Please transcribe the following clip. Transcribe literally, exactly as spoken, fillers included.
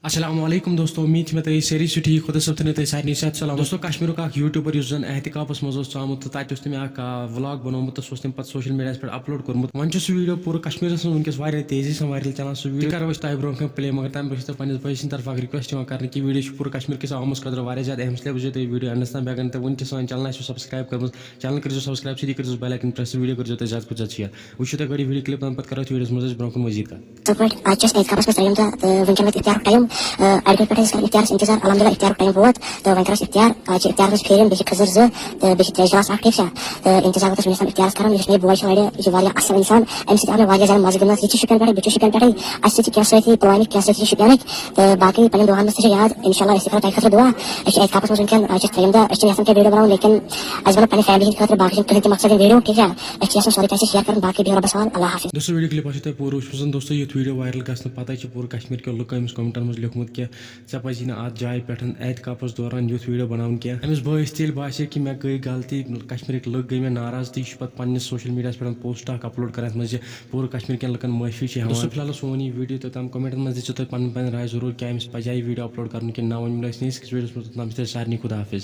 السلام علیکم دوستو، امید چھِ مےٚ تُہۍ سٲری چھِو ٹھیٖک، خۄدا صٲب تھٲینو تۄہہِ سارنٕے صحت سلامت۔ دوستو، کشمیٖرُک اکھ YouTuber یُس زن احتکافس منٛز اوس ژامُت تہٕ تتہِ اوس تٔمۍ اکھ، آ، vlog بنوومُت تہٕ سُہ اوس تٔمۍ پتہٕ social mediaہس پٮ۪ٹھ upload کوٚرمُت۔ وۄنۍ چھُ سُہ video پوٗرٕ کشمیٖرس منٛز وٕنکیٚس واریاہ تیزی سان viral چلان۔ سُہ video کرو أسۍ تۄہہِ برونٛہہ کنہِ play، مگر تمہِ برونٛہہ چھِ تۄہہِ پننِس بٲے سٕنٛدِ طرفہٕ اکھ request یِوان کرنہٕ کہِ video چھُ پوٗرٕ کشمیٖر کِس عوامس خٲطرٕ واریاہ زیادٕ اہم، اس لیے وٕچھزیو تُہۍ video endس تام، بیٚیہِ اگر نہٕ تۄہہِ وُنہِ تہِ سٲنۍ channel آسِوٕ subscribe کٔرمٕژ، channel کٔرزیو subscribe، سۭتی کٔرزیو bell icon press، video کٔرزیو تُہۍ زیادٕ کھۄتہٕ زیادٕ share۔ وٕچھِو تُہۍ گۄڈٕ یہِ video clip، تَمہِ پَتہٕ کَرو أسۍ videoہَس منٛز أسۍ برٛونٛہہ کُن مٔزیٖد کَتھ۔ اَصٕل پٲٹھۍ، آز چھِ اَسہِ عیٖد گاہَس منٛز ترٛیٚیِم دۄہ تہٕ وٕنکٮ۪ن واتہِ اِفطارُک time۔ اَ، اَڑِ گٲنٛٹہِ پٮ۪ٹھ ٲسۍ کَران اِفطارَس اِنتظار، الحمدللہ اِفطارُک time ووت تہٕ وۄنۍ کَرو أسۍ اِفطار۔ آز چھِ اِفطارَس منٛز پھیٖرِم، بیٚیہِ چھِ کھٔزٕر زٕ تہٕ بیٚیہِ چھِ ترٛیش گِلاس اَکھ، ٹھیٖک چھا؟ تہٕ اِنتظار ووت اَسہِ وٕنیُک تام اِفطارَس کَرُن۔ یُس مےٚ یہِ بوے چھُ لَرِ، یہِ چھُ واریاہ اَصٕل اِنسان، اَمہِ سۭتۍ آو مےٚ واریاہ زیادٕ مَزٕ گِنٛدنَس۔ یہِ تہِ چھُ شُپین پٮ۪ٹھٕے، بہٕ تہِ چھُس شُپین پٮ۪ٹھٕے، اَسہِ سۭتۍ چھِ کینٛہہ سۭتی پُلوامِکۍ، کینٛہہ سۭتی چھِ شُپینٕکۍ۔ تہٕ باقٕے پنٕنٮ۪ن دوستن تہِ چھِ یاد، اِنشاءاللہ أسۍ تہِ کَرو تۄہہِ خٲطرٕ دُعا۔ أسۍ چھِ اعتکافَس منٛز وٕنکٮ۪ن، أسۍ چھِ ترٛیٚیِم دۄہ، أسۍ چھِ یَژھان کینٛہہ video بَناوُن، لیکن اَسہِ بَنوو پننہِ family ہِنٛدِ خٲطرٕ، باقٕے چھِنہٕ کٕہٕنۍ تہِ مقصد video، ٹھیٖک چھا؟ أسۍ چھِ یَژھان سورُے کینٛہہ share کَرُن، باقٕے بِہِو رۄبَس حوالہٕ، اللہ حافظ۔ دوستو، video clip آسیو تۄہہِ پوٗرٕ وٕچھمُت، دوستو، یُتھ video viral گژھنہٕ پَتَے چھِ پوٗرٕ کشمیٖر کٮ۪و لُکو أمِس commentن منٛز لیوٗکھمُت کہِ ژےٚ پَزی نہٕ اَتھ جایہِ پٮ۪ٹھ اعتکافَس دوران یُتھ video بَناوُن کینٛہہ۔ أمِس بٲیِس تہِ ییٚلہِ باسیو کہِ مےٚ گٔے غلطی، کشمیٖرٕکۍ لُکھ گٔے مےٚ ناراض، تہٕ یہِ چھُ پَتہٕ پننِس social mediaہَس پٮ۪ٹھ post اَکھ upload کَران، یَتھ منٛز یہِ پوٗرٕ کشمیٖر کٮ۪ن لُکن معٲفی چھِ ہٮ۪وان۔ دوستو، فی الحال اوس سون یہِ video توٚتام، commentن منٛز دِژیو تُہۍ پنٕنۍ پنٕنۍ راے ضروٗر کہِ أمِس پَزِ ہا یہِ video upload کَرُن کِنہٕ نہ۔ وۄنۍ مِلو أسۍ نٔیِس أکِس videoہَس منٛز، توٚتام چھِ تۄہہِ سارنٕے خدا حافظ۔